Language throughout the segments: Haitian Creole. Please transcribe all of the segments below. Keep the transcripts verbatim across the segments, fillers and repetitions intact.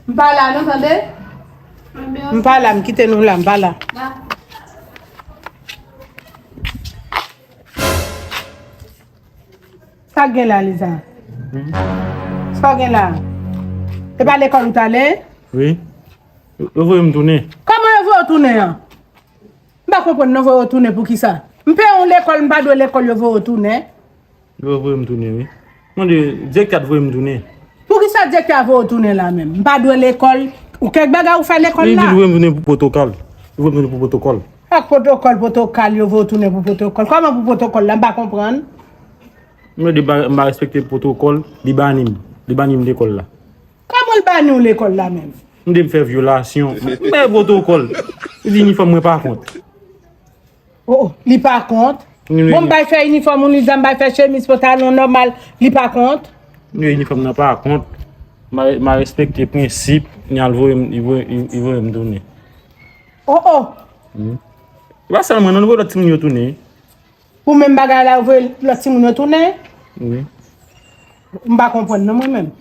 M pa la non, tande. M pa la, m kite nou la, m pa la. Sa k gen la, Liza? Sa w gen la? E pa lekòl ou t ale? Wi. Yo, yo voye m tounen. Kòman yo voye w tounen an? M pa konprann non, voye w tounen pou kisa? M peye yon lekòl, m pa dwe lekòl, yo voye w tounen. Yo voye m tounen, wi. Mande, direktè a t voye m tounen. Poukisa direktè a voye w tounen la menm? M pa dwe lekòl. Ou kèk bagay ou fè lekòl la? Li di l voye m tounen pou pwotokòl. Li voye m tounen pou pwotokòl. Ak pwotokòl, pwotokòl, yo voye w tounen pou pwotokòl. Kòman pou pwotokòl la? M pa konprann. Mwen di m pa, m pa respekte pwotokòl, li bani m. Li bani m lekòl la. Kòman l bani w lekòl la menm? M di m fè vyolasyon. M bay pwotokòl. Li di inifòm mwen pa kont. Oh, oh, li pa kont. Bon, m bay fè inifòm ou, li di m bay fè chemiz, pantalon nòmal, li pa kont. Non, inifòm nan pa kont. M a, m a respekte prensip, li al voye m, li voye, li, li voye m tounen. Oh, oh. Li pa sèl mwen, non, li voye lòt timoun yo tounen. Pou menm bagay la, yo voye lòt timoun yo tounen? Wi. M pa konprann non mwen menm.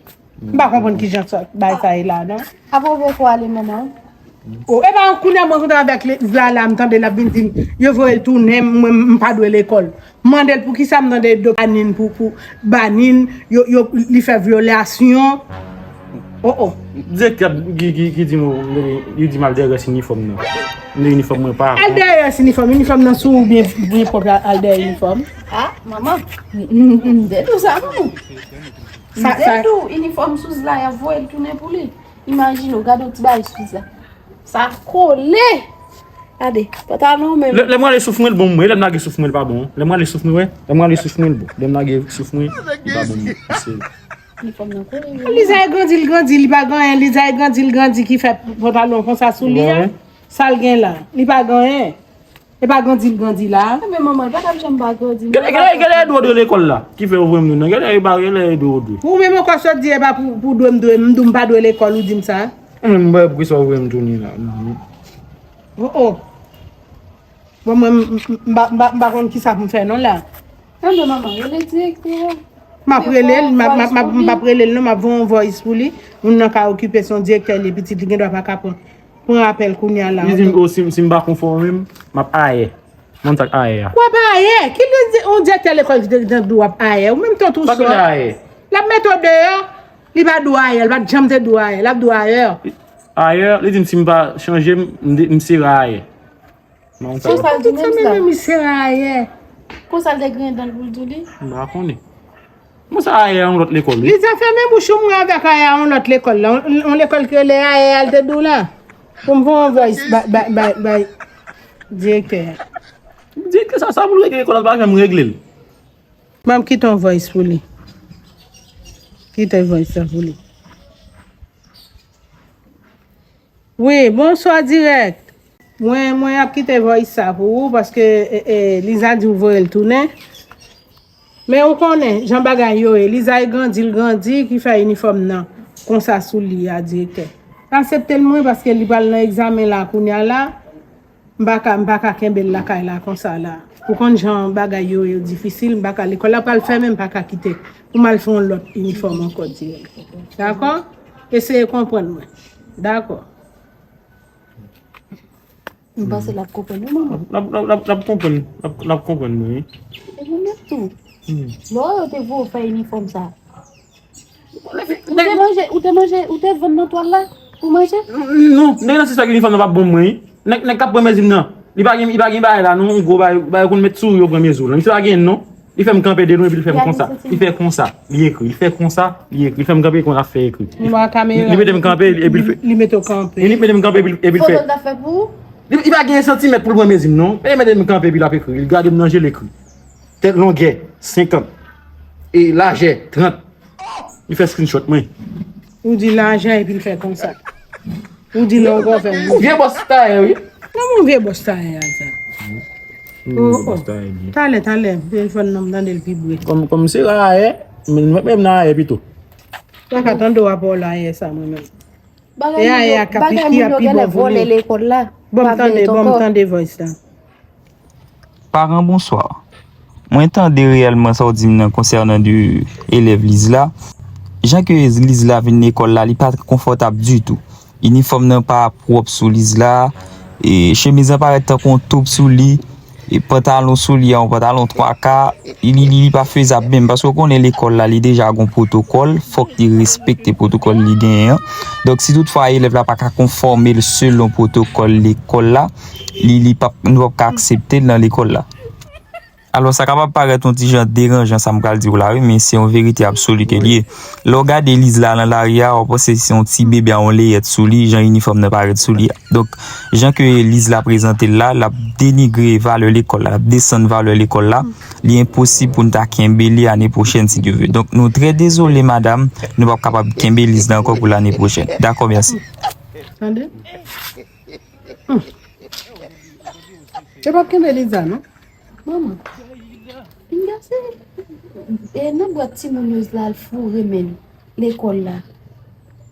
M pa konprann kijan sa, bagay sa ye la non. Apre ou vle fè ale manman. Oh, e pa kounye a mwen kontre avèk Liza la, m tande l ap vin di m, yo voye l tounen, mwen m pa dwe lekòl. M mande l poukisa, m tande do bani n pou, pou bani n, yo, yo, li fè vyolasyon. Oh, oh. Direktè ki, ki, ki di m, li di m al dèyè rès inifòm nan. M di inifòm mwen pa. Al dèyè rès inifòm, inifòm nan sou ou byen, byen pwòp, al dèyè inifòm. Ah, manman. M te di w sa, manman. M te di w, inifòm Suzy la, y ap voye l tounen pou li. Imajine w, gade yon ti bagay Suzy la. Sa kole! Gade, pantalon menm. Lè, lè m rale souf mwen, l bon mwen. Lè m lage souf mwen, l pa bon. Lè m rale souf mwen, wè. Lè m lage souf mwen, l bon. Lè m lage souf mwen, li pa bon mwen. Se Inifòm nan kole, wi. Liza e grandi, l grandi, li pa gen anyen. Liza e grandi, l grandi, ki fè pantalon konsa sou li a. Sa l gen la? Li pa gen anyen. E pa grandi, l grandi la. Men manman, l pa t ap janm pa grandi. Gade, gade, gade Edouard lekòl la, ki fè yo voye m tounen. Gade, gade Edouard. Ou menm ankò sot di, e pa pou, pou dwe m dwe, m di w m pa dwe lekòl, ou di m sa. Mwen menm, m pa wè poukisa yo voye m tounen la. Oh, oh. Bon, mwen, m, m, m pa, m pa, m pa konn kisa pou m fè non la. Anben, manman, rele direktè a. M ap rele l, m ap, m ap, m ap, m ap rele l non, m ap voye yon voice pou li. Moun nan ka okipe, se yon direktè li ye, pitit li gendwa pa ka pran, pran apèl kounye a la. Li di m, oh, si, si m pa konfòme m, m ap ayè. Mwen sa k ayè a. W ap ayè? Ki li di, yon direktè lekòl ki te, te di w ap ayè? Ou menm tou tou sòt. Sa k rele ayè? L ap mete w deyò. Li pa di w ayè, li pa t janm te di w ayè, l ap di w ayè. Ayè, li di m si m pa chanje, m, m, m sere ayè. Konsa l di menm sa. Konsa l te griyen dan l pou l di w li? M pa konnen. Bon, sa ayè a yon lòt lekòl, wi. Liza, fèmen bouch ou mwen avèk ayè a yon lòt lekòl la. Yon, yon lekòl ki rele ayè a, l te di w la. Pou m voye yon voice bay, bay, bay, bay direktè a. Direktè sa, sa pou l regle lekòl la, l pa janm regle l. Ban m kite yon voice pou li. Kite voice sa pou li. Wi, bonswa dirèk. Mwen, mwen ap kite voice sa pou ou, paske, e, e, Liza di w voye l tounen. Men ou konnen, jan bagay yo ye, Liza e grandi, l grandi, ki fè inifòm nan konsa sou li a, direktè. Aksepte l mwen, paske li pral nan egzamen la, kounye a la, m pa ka, m pa ka kenbe l lakay la konsa la. Ou konn jan bagay yo, yo difisil, m pa ka, lekòl la pral fèmen, m pa ka kite pou m al fè yon lòt inifòm ankò, direktè. Dakò? Eseye konprann mwen. Dakò. M panse l ap konprann wi, manman. L ap, l ap, l ap, l ap konprann, l ap, l ap konprann mwen, wi. E mwen menm tou. Hmm. Lè yo te voye w fè inifòm sa. Ou te manje, ou te manje, ou te vann nan twal la pou manje? Non, nèg nan se sa ki inifòm nan p ap bon mwen, wi. Nèg, nèg k ap pran mezi m nan. Li pa gen, li pa gen bagay la, non, yon gwo bagay, bagay konn met sou yo pran mezi w lan. Misye pa gen non. Li fè m kanpe de lwen, epi l fè m konsa. Li fè konsa, li ekri. Li fè konsa, li ekri. Li fè m kanpe konsa, ap fè ekri. Li mete m kanpe, epi l fè. Li mete w kanpe. Li mete m kanpe, epi l, epi l fè. Foto l t ap fè pou ou? Li, li pa gen santimèt pou l pran mezi m, non. Li mete m kanpe, epi l ap ekri. Li gade m nan je, l ekri. Tèt longè, senkant. E lajè, trant. Li fè screenshot mwen. Ou di lajè epi l fè konsa. Ou di non, ou konn fè. Vye bòs tayè, wi. Nan moun vye bòs tayè a sa? Oh, oh. Talè, talè, telefòn nan m tande l vibre. Kòm, kòm se rayè, men mwen menm nan rayè pito. Mwen ka tande w ap wòl ayè sa mwen menm. E ayè a k ap pi, ki ap pi bon pou li. Bon, m tande, bon, m tande voice la. Paran, bonswa. Mwen tande reyèlman sa w di m nan konsènan de elèv Liz la. Jan ke Lizla vin lekòl la, li pa konfòtab ditou. Inifòm nan pa pwòp sou Lizla, e chemiz lan parèt tankou yon toub sou li, e pantalon sou li a, yon pantalon twa ka, li, li, li pa fezab menm, paske w konnen lekòl la, li deja gon pwotokòl, fòk li respekte pwotokòl li genyen an. Donk, si toutfwa elèv la pa ka konfòme l selon pwotokòl lekòl la, li, li p ap, nou p ap ka aksepte l nan lekòl la. Alò, sa kapab parèt yon ti jan deranjan, sa m pral di w la, wi, men se yon verite absoli ke l ye. Lè w gade Lizla nan lari a, w ap panse se yon ti bebe a yon leyèt sou li, jan inifòm nan parèt sou li a. Donk, jan ke Lizla prezante l la, l ap denigre valè lekòl la, l ap desann valè lekòl la. Li enposib pou n ta kenbe li ane pwochèn, si Dye vle. Donk, nou trè dezole, madam, nou p ap kapab kenbe Lizla ankò pou lane pwochèn. Dakò, mèsi. Tande? Hmm. Yo p ap kenbe Lizla, non? Manman, pinga se e nan bwat timoun yo Lizla al foure men l lekòl la.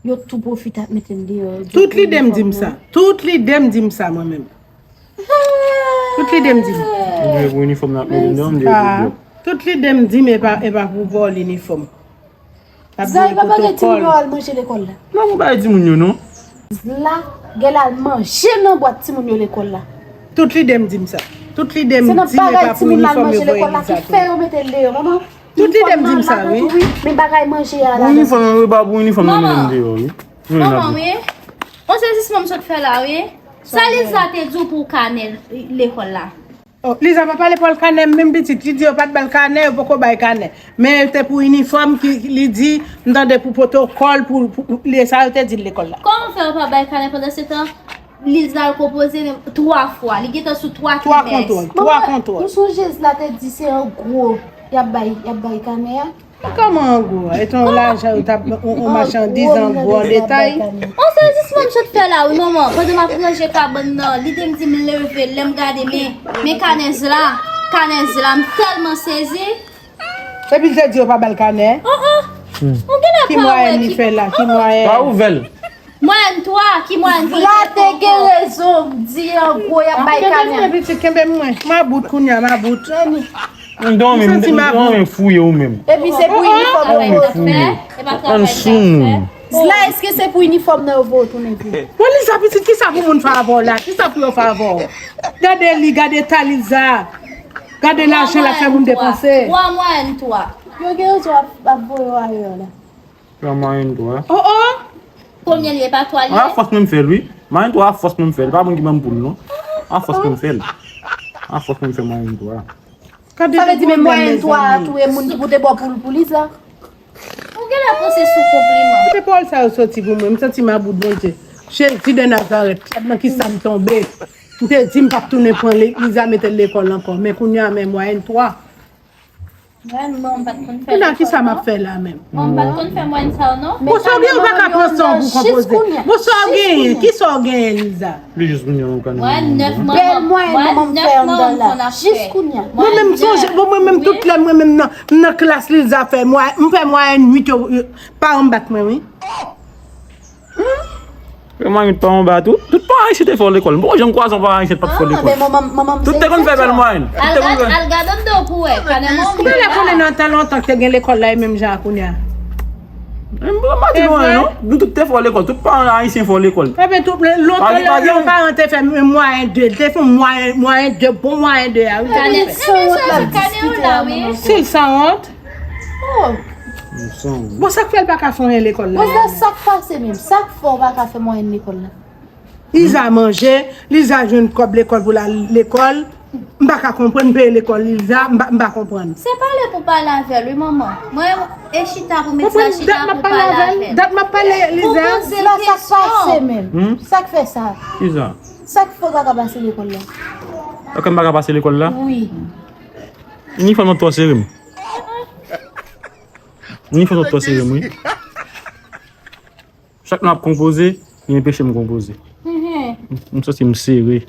Yo tou pwofite ap mete l deyò. Tout lide m di m sa. Tout lide m di m sa, mwen menm. Tout lide m di m. Ou dwe pou inifòm nan ap mete m deyò, m dwe pou blo. Tout lide m di m e pa, e pa pou vòlè inifòm. Zay pa bagay timoun yo al manje lekòl la. Non, mwen pa di moun yo non. La, gèl al manje nan bwat timoun yo lekòl la. Tout lide m di m sa. Tout lide m di m e pa pou inifòm yo voye Lizla tou. Se nan bagay timoun al manje lekòl la ki fè yo mete l deyò, manman. Tout lide m di m sa, wi. Men bagay manje a la. Pou inifòm, e pa pou inifòm yo mete m deyò, wi. Manman, wi. Yon sezisman m sot fè la, wi. Sa Lizla te di w pou kanè lekòl la? Oh, Lizla pa pale pou l kanè, menm pitit, li di yo pa t ba l kanè, yo poko bay kanè. Men te pou inifòm ki li di, m tande pou pwotokòl, pou, pou, pou, li, sa yo te di l lekòl la. Kòman fè yo pa bay kanè pandan se tan? Lizla al konpoze twa fwa, li gentan sou twa trimès. Twa kontwòl, twa kontwòl. Manman, m sonje Lizla te di se an gwo y ap bay, y ap bay kanè a. Kòman an gwo? E t on lajan yo t ap, on, on machandiz an gwo, an detay. On sezisman m sot fè la wi, manman. Pandan m ap ranje kabann nan, lide m di m leve, lè m gade, men, men kanè Zla, kanè Zla, m tèlman sezi. Epi l te di yo pa ba l kanè? Oh, oh. Ou genlè pa wè ki mwayen li fè la, ki mwayen? Pa ouvè l. Mwayèn twa, ki mwayèn pou l te fè ankò? Zla te gen rezon, di an gwo y ap bay kanè. Kenbe m, pitit, kenbe m mwen. M about kounye a, m about. M dòmi, m dòmi fouye ou menm. Epi se pou inifòm yo. Dòmi fouye. Ann sou moun. Zla, èske se pou inifòm nan yo voye w tounen vre? Bon, Liza, pitit, kisa pou moun fè avè w la? Kisa pou yo fè avè w? Gade li, gade Taliza. Gade lajan l ap fè moun depanse. Wa mwayèn twa. Yo gen rezon ap, ap voye w ayè la. Pran mwayen twa. Oh, oh! Konbyen li ye? Pa twa li ye? A fòs mwen m fè l, wi. Mwayen twa, a fòs mwen m fè l. Pa moun ki ban m poul, non. A fòs mwen m fè l. A fòs mwen m fè mwayen twa. Sa vle di, men mwayen twa a tou e moun ki pote bò poul pou Liza. Ou genlè panse se yon konpliman. Kote pawòl sa yo soti pou mwen? M santi m about Bondye. Jezi de Nazarèt, gad nan kisa m tonbe. M te di m p ap tounen pran Li-, Liza mete l lekòl ankò. Men kounye a, men mwayen twa. Mwen, mwen, m pa t konn fè lekòl, non. Kisa m ap fè la menm? Mwen, m pa t konn fè mwayèn sa yo, non. Bon, sa w genyen, ou pa ka pran san w pou konpoze. Bon, sa w genyen? Kisa w genyen, Liza? Li jis vin yon kanè. Mwen, nèf mwa, bèl mwayèn manman m fè anndan la. Jis kounye a. Mwen menm, sonje, bon, mwen menm, tout lè mwen menm nan, nan klas Liza fè mwayèn, m fè mwayèn uit yo, paran m bat mwen, wi. Fè mwayèn pa anba tou. Tout paran isit te fò lekòl. M poko janm kwaze yon paran isit pa t fò lekòl. Tout te konn fè bèl mwayèn. Tout te konn fè. Al gade anndan w pou wè. Kanè manmi w la. Ou genlè konnen nan tan lontan ki te gen lekòl la e menm jan ak kounye a. M pa di nou anyen non. Nou tout te fò lekòl. Tout paran ayisyen fò lekòl. Ebyen, tout lòt yo, paran te fè mwayèn de. Te fè mwayèn, mwayèn de, bon mwayèn de a, wi. Kanè, ebyen, sa, kanè w la, wi. Si l sanwont. Oh. Bon, sa k fè l pa ka fè anyen lekòl la? Bon, sa, sa k pase menm? Sa k fè w pa ka fè mwayèn lekòl la? Liza manje, Liza jwenn kòb lekòl pou l al lekòl. M pa ka konprann peye lekòl Liza, m pa, m pa konprann. Se pale pou pale avè l, wi, manman. Mwen, e chita pou m met sa chita pou pale avè l. Dat m ap pale, Liza. Pou poze l kesyon. Sa k pase menm? Sa k fè sa? Kisa? Sa k fè w pa ka pase lekòl la? Sa k fè m pa ka pase lekòl la? Wi. Inifòm nan twò sere m. Inifòm nan twò sere m, wi. Chak lè m ap konpoze, li enpeche m konpoze. M, m santi m sere.